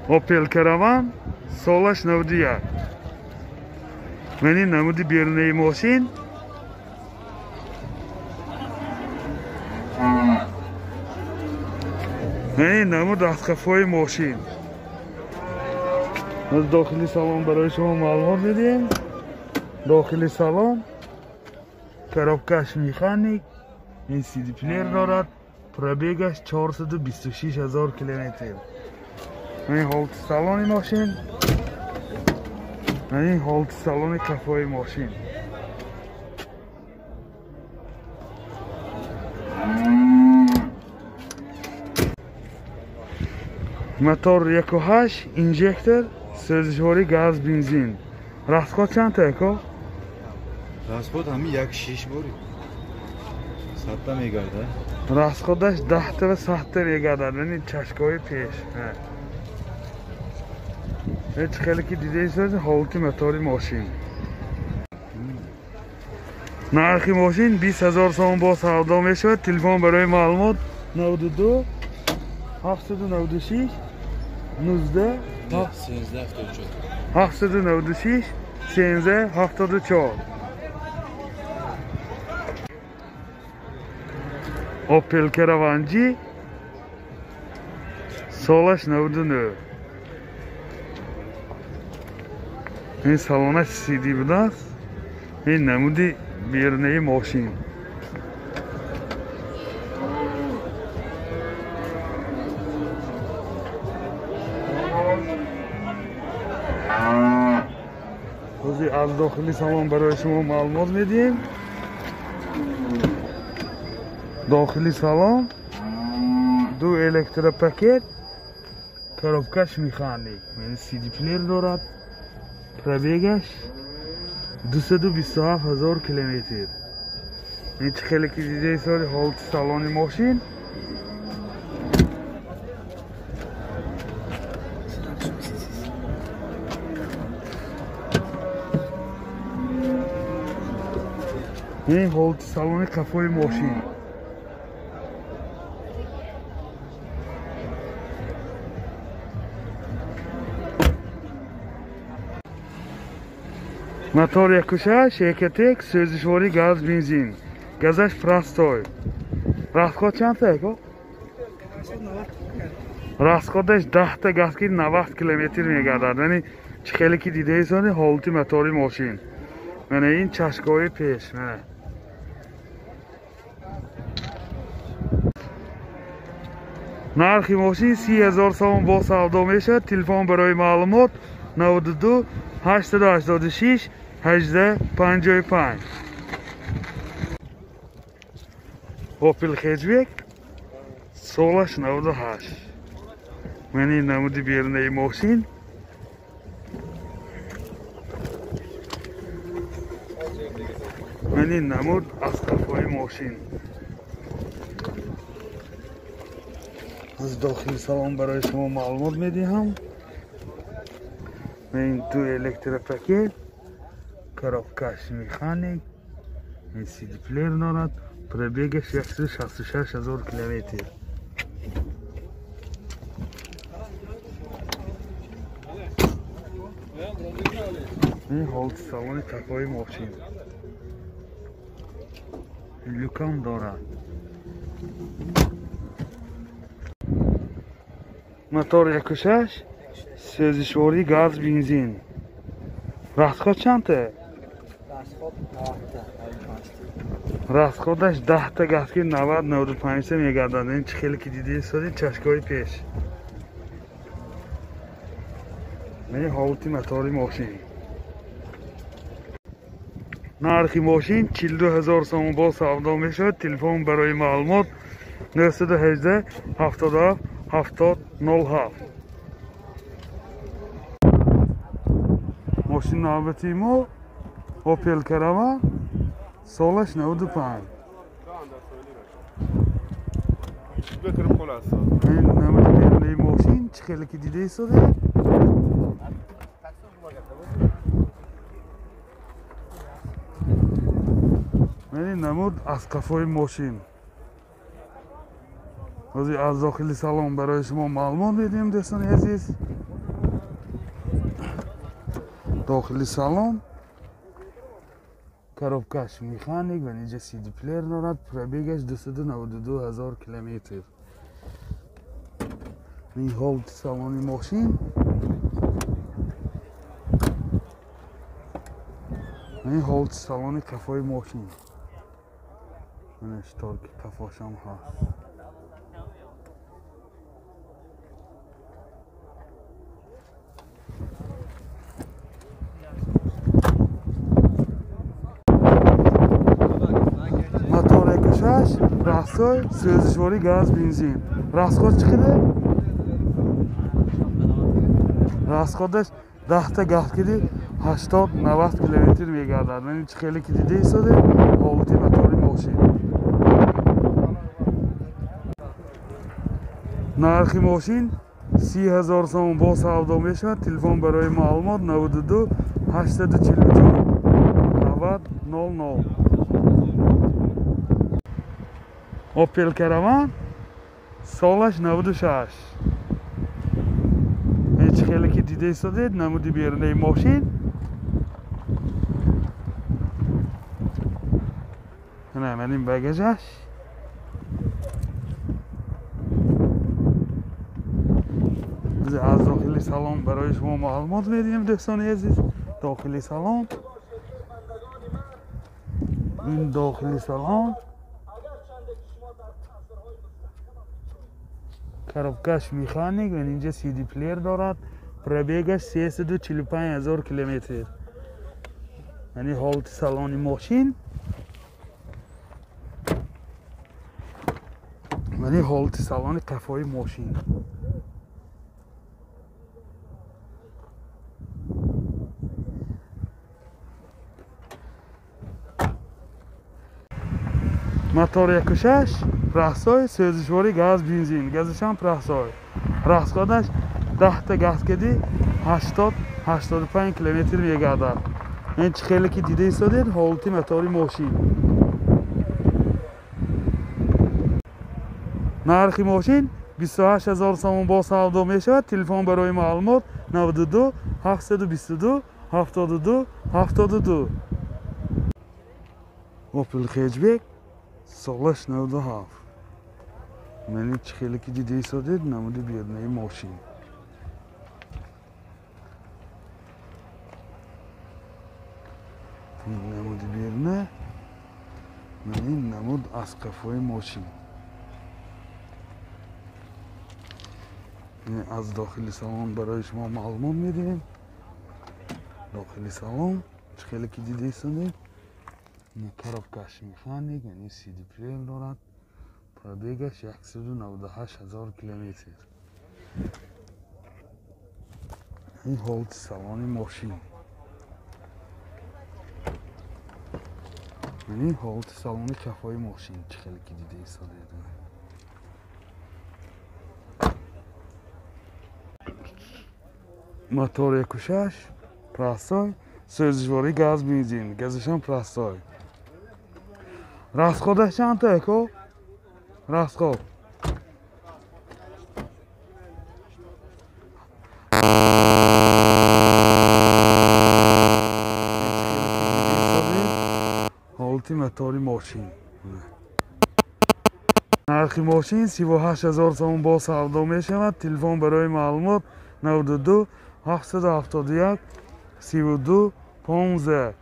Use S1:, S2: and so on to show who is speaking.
S1: Opel Caravan солаш 91. Мани намуди берунаи мошин. Мани намуд аз қафои мошин. Аз дохили салон барои шумо маълумот медиҳем. Дохили салон коробкаш механик, ин CD плеер дорад, пробегаш 426 ҳазор километр. Ин ҳолати салони мошин, ин ҳолати салони қафои мошин. Мотор 1.8 инжектор, сӯзишворӣ газ, бензин. Расход чанд та яко?
S2: Расход ҳами 1.6 бори. Садта мегардад.
S1: Расходаш 10 та ва 100 та мегардад. Яъне чашкаҳои пеш. Ҳеҷ хеле ки дидаед ҳолати мотори мошин. Нархи мошин 20 ҳазор сомон бо савдо мешавад. Телефон барои маълумот 92 796 19 796 13 74. Opel Caravan G солаш 99. Ин салонаш CD будааст. Ин намуди берунаи мошин. Ҳозир аз дохили салон барои шумо маълумот медиҳем. Дохили салон ду электропакет, коробкаш механик, CD плеер дорад, пробегаш 227 ҳазор километр. Ин чӣ хеле ки дидаед ҳолати салони мошин. Ин ҳолати салони қафои мошин. Мотор 1.6 Экотек, сӯзишворӣ газ, бензин. Газаш простой. Расход чанд та яко? Расходаш 10 та газ ки 90 километр мегардад. Яъне чӣ хеле ки дидаед ҳолати мотори мошин. Мана ин чашкаҳои пеш. Мана нархи мошин 30 ҳазор сомон бо савдо мешавад. Телефон барои маълумот 92 886 18 55. Opel Hatchback солаш 98. Мани намуди берунаи мошин. Мани намуд аз қафои мошин. Аз дохили салон барои шумо маълумот медиҳам. Ин ду электропакет, коробкаш механик, ин CD плеер дорад, пробегаш 166 ҳазор километр. Ин ҳолати салони қафои мошин. Люкам дорад. Мотор 1.6 сӯзишворӣ газ, бензин. Расход чанд та? Расходаш 10 та газ ки 90 95 та мегардад. Ин чӣ хеле ки дидаед чашкаҳои пеш. Мани ҳолати мотори мошин. Нархи мошин 42 ҳазор сомон бо савдо мешавад. Телефон барои маълумот 918 77 70 07. Мошин навбати мо Opel Caravan солаш 95. Ин намуди берунаи мошин чӣ хеле ки дидаед. Мани намуд аз қафои мошин. Ҳозир аз дохили салон барои шумо маълумот медиҳем, дӯстони азиз. Дохили салон коробкаш механик ва инҷа CD плеер дорад. Пробегаш 292 ҳазор километр. Ин ҳолати салони мошин. Ин ҳолати салони қафои мошин. Шторки қафошам ҳаст. Мотор 1.6 раҳсой сӯзишворӣ газ бензин. Расход чӣ қадар? Расходаш 10та гафт киди 80-90 километр мегардад. Ман чӣ хеле ки дида истоде ҳолати мотори мошин. Нархи мошин 30 ҳазор сомон бо савдо мешавад. Телефон барои маълумот 92 844 90 00. Opel Caravan солаш 96. Чӣ хеле ки дида истодед намуди берунаи мошин. Ман ин багажаш. Аз дохили салон барои шумо маълумот медиҳем дӯстони азиз. Дохили салон, ин дохили салон коробкаш механик ва инҷа CD плеер дорад. Пробегаш 345 ҳазор километр. Яъне ҳолати салони мошин. Яъне ҳолати салони қафои мошин. Мотор 1.6 раҳсой сӯзишворӣ газ бензин. Газашам раҳсой. Расходаш 10та газ киди 80-85 километр мегардад. Ин чӣ хеле ки дида истодед ҳолати мотори мошин. Нархи мошин 28 ҳазор сомон бо савдо мешавад. Телефон барои маълумот 92 722 72 72. Opel Hatchback солаш 97. Ман чӣ хеле ки дида истодед намуди берунаи мошин. Ин намуди беруна, ман ин намуд аз қафои мошин. Аз дохили салон барои шумо маълумот медиҳем. Дохили салон чӣ хеле ки дида истодед коробкаш механик, яъне CD плеер дорад. Пробегаш 198 ҳазор километр. Ин ҳолати салони мошин. Ин ҳолати салони қафои мошин чӣ хеле ки дида истодед. Мотор 1.6 раҳсой сӯзишворӣ газ бензин. Газашам раҳсой. Расходаш чанд та эко? Расход ҳолати мотори мошин. Нархи мошин 38 ҳазор сомон бо савдо мешавад. Телефон барои маълумот 92 771 32 15.